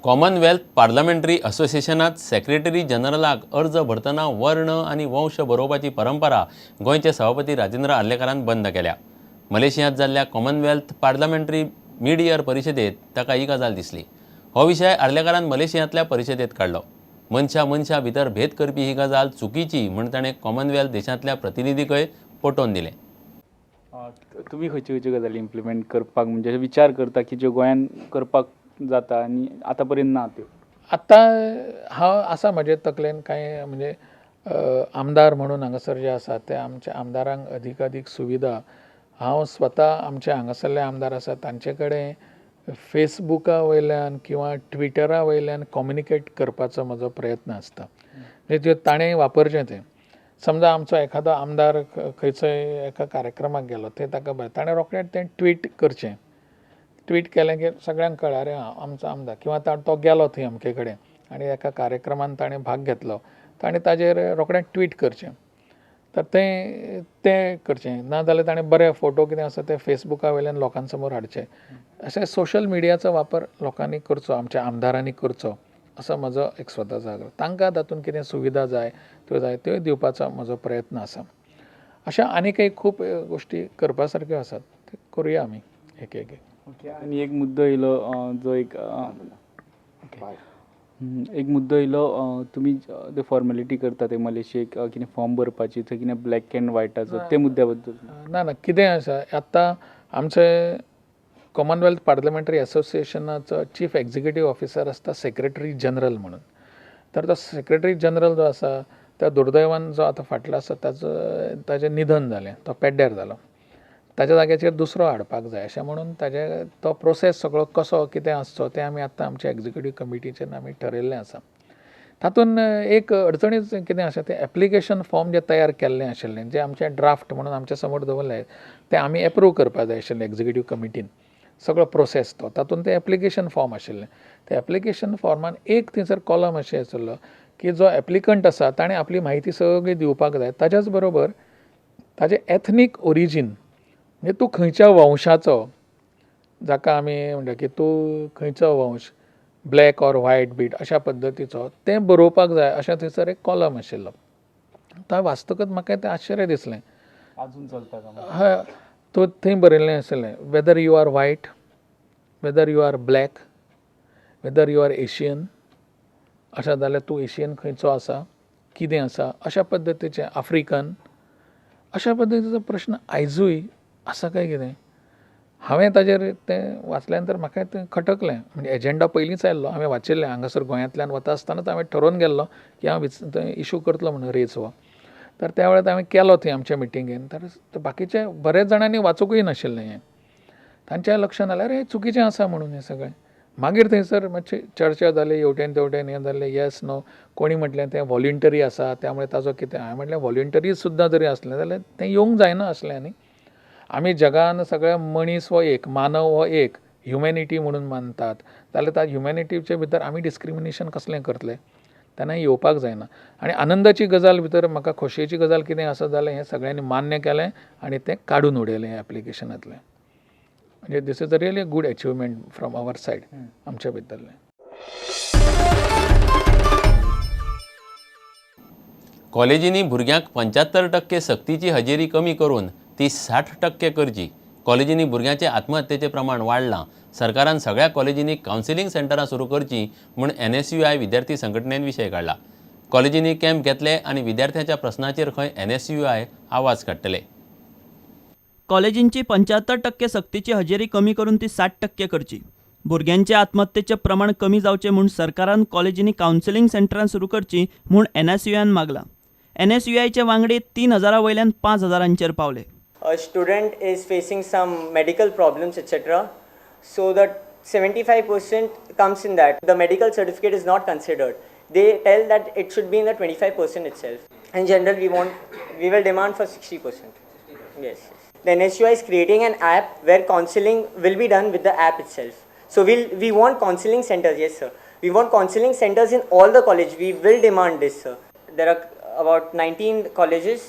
Commonwealth parliamentary असोसिएशनात secretary जनरलाक अर्ज भरतना वर्ण आनी वंश बरोवपाची परंपरा गोंयचे सभापती राजेंद्र आर्लेकारान बंद केल्या. मलेशियांत जाल्ल्या कॉमनवेल्थ पार्लमेंटरी मिडियर परिशदेत ताका ही गजाल दिसली. हो विशय आर्लेकारान मलेशियांतल्या परिशदेत काडलो. मनशा मनशा भितर भेद करपी ही गजाल चुकीची म्हूण ताणें कॉमनवेल्थ देशांतल्या प्रतिनिधीकय पटोवन दिलें. तुमी खंयच्यो खंयच्यो गजाली इम्प्लिमेंट करपाक म्हणजे विचार करता की ज्यो गोंयान करपाक जाता आनी आतां पर्यंत ना त्यो? आतां हांव आसा म्हजे तकलेन कांय म्हणजे आमदार म्हणून हांगासर जे आसा ते आमच्या आमदारांक अधिकाधीक सुविधा. हांव स्वता आमचे हांगासरले आमदार आसा तांचे कडेन फेसबुका वयल्यान किंवां ट्विटरा वयल्यान कम्युनिकेट करपाचो म्हजो प्रयत्न आसता. म्हणजे ताणें वापरचें तें. समजा आमचो एखादो आमदार खंयचोय एका कार्यक्रमाक गेलो थंय ताका ताणें रोखडेंच तें ट्वीट करचें. ट्वीट केलें की सगळ्यांक कळ्ळें अरे आमचो आमदार किंवां तो गेलो थंय अमके कडेन आनी एका कार्यक्रमान ताणें भाग घेतलो ताणें ताजेर रोखडें ट्वीट करचें. तर तें तें करचें. ना जाल्यार ताणें बरे फोटो कितें आसा ते फेसबुका वयल्यान लोकां समोर हाडचे. अशें सोशल मिडियाचो वापर लोकांनी करचो, आमच्या आमदारांनी करचो असो म्हजो एक स्वताचो आग्रो. तांकां तातूंत कितें सुविधा जाय त्यो जाय त्यो दिवपाचो म्हजो प्रयत्न आसा. अशा आनीकय खूब गोश्टी करपा सारक्यो आसात, त्यो करुया आमी एक एक. ओके. आनी एक मुद्दो येयलो जो एक एक मुद्दो येयलो, तुमी ते फॉर्मेलिटी करता ते मलेशियेक कितें फॉर्म भरपाची थंय कितें ब्लॅक एंड व्हायटाचो ते मुद्द्या बद्दल? ना ना, कितें आसा आतां आमचे कॉमनवेल्थ पार्लमेंटरी असोसिएशनाचो चीफ एक्झिक्युटीव ऑफिसर आसता सेक्रेटरी जनरल म्हणून. तर तो सेक्रेटरी जनरल जो आसा त्या दुर्दैवान जो आतां फाटलो आसा ताजो ताजें निधन जालें, तो पेड्ड्यार जालो. ताज्या जाग्याचेर दुसरो हाडपाक जाय अशें म्हणून ताजे तो प्रोसेस सगळो कसो कितें आसचो तें आमी आतां आमच्या एक्झिक्युटीव कमिटीचेर आमी ठरयल्लें आसा. तातूंत एक अडचणीच कितें आसा तें एप्लिकेशन फॉर्म जें तयार केल्लें आशिल्लें जें आमचें ड्राफ्ट म्हणून आमच्या समोर दवरलें तें आमी एप्रूव करपाक जाय आशिल्लें एक्झिक्युटीव कमिटीन. सगळो प्रोसेस तो तातूंत तें एप्लिकेशन फॉर्म आशिल्लें. त्या एप्लिकेशन फॉर्मान एक थंयसर कॉलम अशें आशिल्लो की जो एप्लिकंट आसा ताणें आपली म्हायती सगळी दिवपाक जाय, ताज्याच बरोबर ताजें एथनीक ओरिजीन म्हणजे तूं खंयच्या वंशाचो, जाका आमी म्हणटा की तूं खंयचो वंश, ब्लॅक ऑर व्हायट बीट अशा पद्दतीचो तें बरोवपाक जाय अशें थंयसर एक कॉलम आशिल्लो. तो वाचतकच म्हाका तें आश्चर्य दिसलें. आजून चलता? हय, तो थंय बरयल्लें आशिल्लें whether you are white, whether you are black, whether you are Asian, अशें जाल्यार तूं एशियन खंयचो आसा, कितें आसा, अशा पद्दतीचें आफ्रिकन, अशा पद्दतीचो प्रश्न आयजूय आसा काय कितें. हांवें ताजेर तें वाचल्या नंतर म्हाका तें खटकलें. म्हणजे एजेंडा पयलींच आयल्लो, हांवें वाचिल्लें हांगासर गोंयांतल्यान वता आसतनाच हांवें ठरोवन गेल्लो की हांव थंय इशू करतलो म्हणून रेज हो. तर त्या वेळार हांवें केलो थंय आमच्या मिटिंगेन. तर बाकीचे बऱ्याच जाणांनी वाचूंकय नाशिल्लें हें, तांच्या लक्षांत आयलें अरे चुकीचें आसा म्हणून हें सगळें. मागीर थंयसर मातशी चर्चा जाली हेवटेन तेवटेन, हें जालें येस नो, कोणी म्हटलें तें व्हॉलंटरी आसा त्यामुळे ताजो कितें. हांवें म्हटलें व्हॉलंटरी सुद्दां जरी आसलें जाल्यार तें येवंक जायना आसलें. आनी आमी जगान सगळे मनीस हो एक, मानव हो एक, ह्युमॅनिटी म्हणून मानतात जाल्यार त्या ह्युमॅनिटीचे भितर आमी डिस्क्रिमिनेशन कसलें करतले, तेन्ना येवपाक जायना. आनी आनंदाची गजाल भितर म्हाका खोशयेची गजाल कितें आसा जाल्यार हें सगळ्यांनी मान्य केलें आनी तें काडून उडयलें एप्लिकेशनांतलें. म्हणजे this is a really good achievement from our side आमच्या भितरलें. कॉलेजींनी भुरग्यांक 75% सक्तीची हजेरी कमी करून ती 60% करची. कॉलेजींनी भुरग्यांचे आत्महत्येचें प्रमाण वाडलां. सरकारान सगळ्या कॉलेजींनी कावन्सिलींग सेंटरां सुरू करचीं म्हूण NSUI विद्यार्थी संघटनेन विशय काडला. कॉलेजींनी कॅम्प घेतले आनी विद्यार्थ्यांच्या प्रस्नाचेर खंय NSUI आवाज काडटले. कॉलेजींची 75% सक्तीची हजेरी कमी करून ती 60% करची. भुरग्यांचे आत्महत्येचें प्रमाण कमी जावचें म्हूण सरकारान कॉलेजींनी कावन्सिलींग सेंटरां सुरू करचीं म्हूण NSUIन मागलां. NSUIचे वांगडी 3,000 वयल्यान 5,000 पावले. A student is facing some medical problems, etc. So that 75% comes in that. The medical certificate is not considered. They tell that it should be in the 25% itself. In general, we will demand for 60%. Yes. The NSUI is creating an app where counseling will be done with the app itself. So we want counseling centers, yes sir. We want counseling centers in all the college. We will demand this, sir. There are about 19 colleges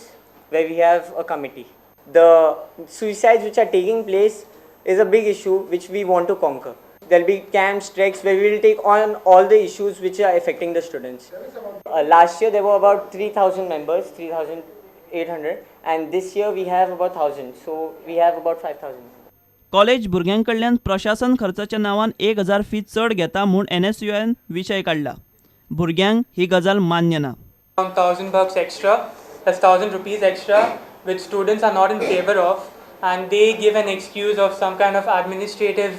where we have a committee. The suicides which are taking place is a big issue which we want to conquer. There'll be camps, treks where we will take on all the issues which are affecting the students. Last year there were about 3,000 members, 3,800, and this year we have about 1,000. So we have about 5,000. College भुरग्यां कडल्यान प्रशासन खर्चाच्या नांवान 1000 fee चड घेता म्हूण एनएसयूआयन विशय काडला. भुरग्यांक ही गजाल मान्य ना. $1,000 extra, that's 1,000 rupees extra, which students are not in favor of, and they give an excuse of some kind of administrative,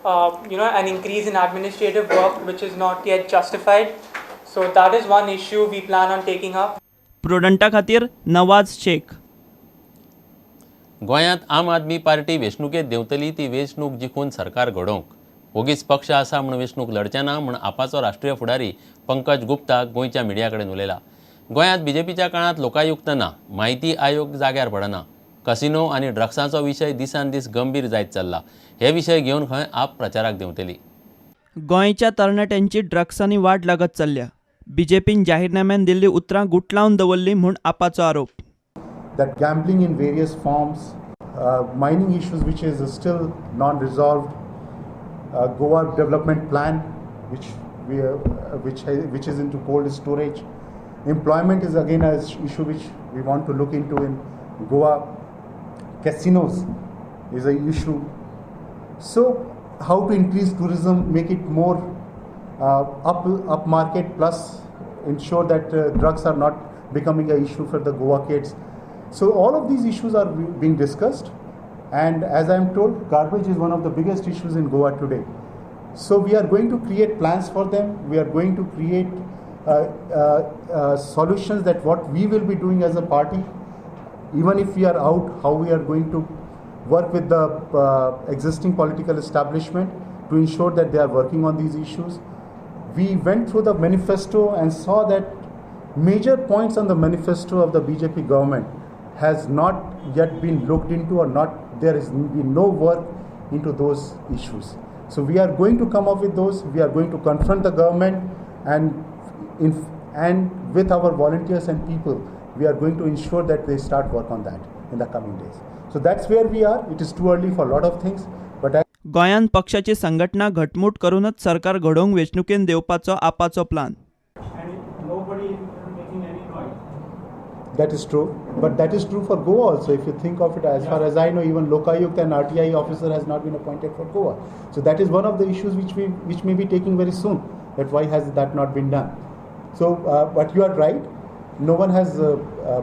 an increase in administrative work which is not yet justified. So that is one issue we plan on taking up. प्रुडंटा खातीर नवाज शेख. गोंयांत आम Aadmi party वेंचणुकेंत देंवतली ती वेंचणूक जिखून सरकार घडोवंक. ओगीच पक्ष आसा म्हूण वेंचणूक लढचे ना म्हूण आपाचो राष्ट्रीय फुडारी पंकज गुप्ता गोंयच्या मिडिया कडेन उलयला. गोंयांत बीजेपीच्या काळांत लोकायुक्त ना, म्हायती आयोग जाग्यार पडना, कसिनो आनी ड्रग्सांचो विशय दिसान दीस गंभीर जायत चल्ला. हे विशय घेवन खंय आप प्रचाराक देंवतली. गोंयच्या तरणाट्यांची ड्रग्सांनी वाड लागत चल्ल्या. बीजेपीन जाहीरनाम्यान दिल्ली उतरां गुटलावन दवरली म्हूण आपाचो आरोप. That gambling in various forms, mining issues which is still non-resolved, Goa development plan which is into cold storage, employment is again an issue which we want to look into in Goa, casinos is an issue. So how to increase tourism, make it more up market, plus ensure that drugs are not becoming an issue for the Goa kids. So all of these issues are being discussed, and as I am told, garbage is one of the biggest issues in Goa today. So we are going to create plans for them. We are going to create solutions that what we will be doing as a party, even if we are out, how we are going to work with the existing political establishment to ensure that they are working on these issues. We went through the manifesto and saw that major points on the manifesto of the BJP government has not yet been looked into, or not, there has been no work into those issues. So we are going to come up with those. We are going to confront the government, and with our volunteers and people, we are going to ensure that they start work on that in the coming days. So that's where we are. It is too early for a lot of things, but गोंयांत पक्षाची संघटना घटमूट करूनच सरकार घडोवंक वेंचणुकेन देंवपाचो आपाचो plan. That is true, but that is true for Goa also. If you think of it, as far as I know, even Lokayukta and RTI officer has not been appointed for Goa. So that is one of the issues which may be taking very soon. That why has that not been done? So, but you are right. No one has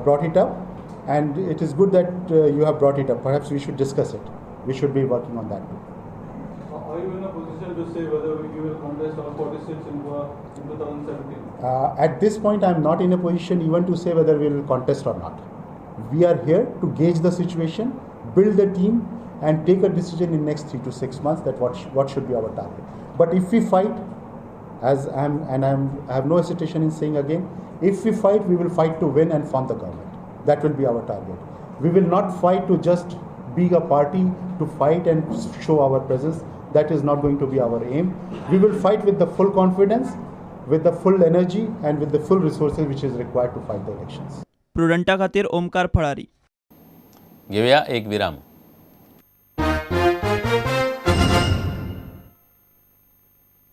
brought it up, and it is good that you have brought it up. Perhaps we should discuss it. We should be working on that too. Are you in a position to say whether you will contest all 40 seats in Goa in 2017? At this point, I am not in a position even to say whether we will contest or not. We are here to gauge the situation, build the team, and take a decision in next 3 to 6 months that what should be our target. But if we fight, as I am, and I have no hesitation in saying again, if we fight, we will fight to win and form the government. That will be our target. We will not fight to just be a party to fight and show our presence. That is not going to be our aim. We will fight with the full confidence, with the full energy, and with the full resources which is required to fight the elections. प्रुडंटा खातीर ओमकार फळारी. घेवया एक विराम.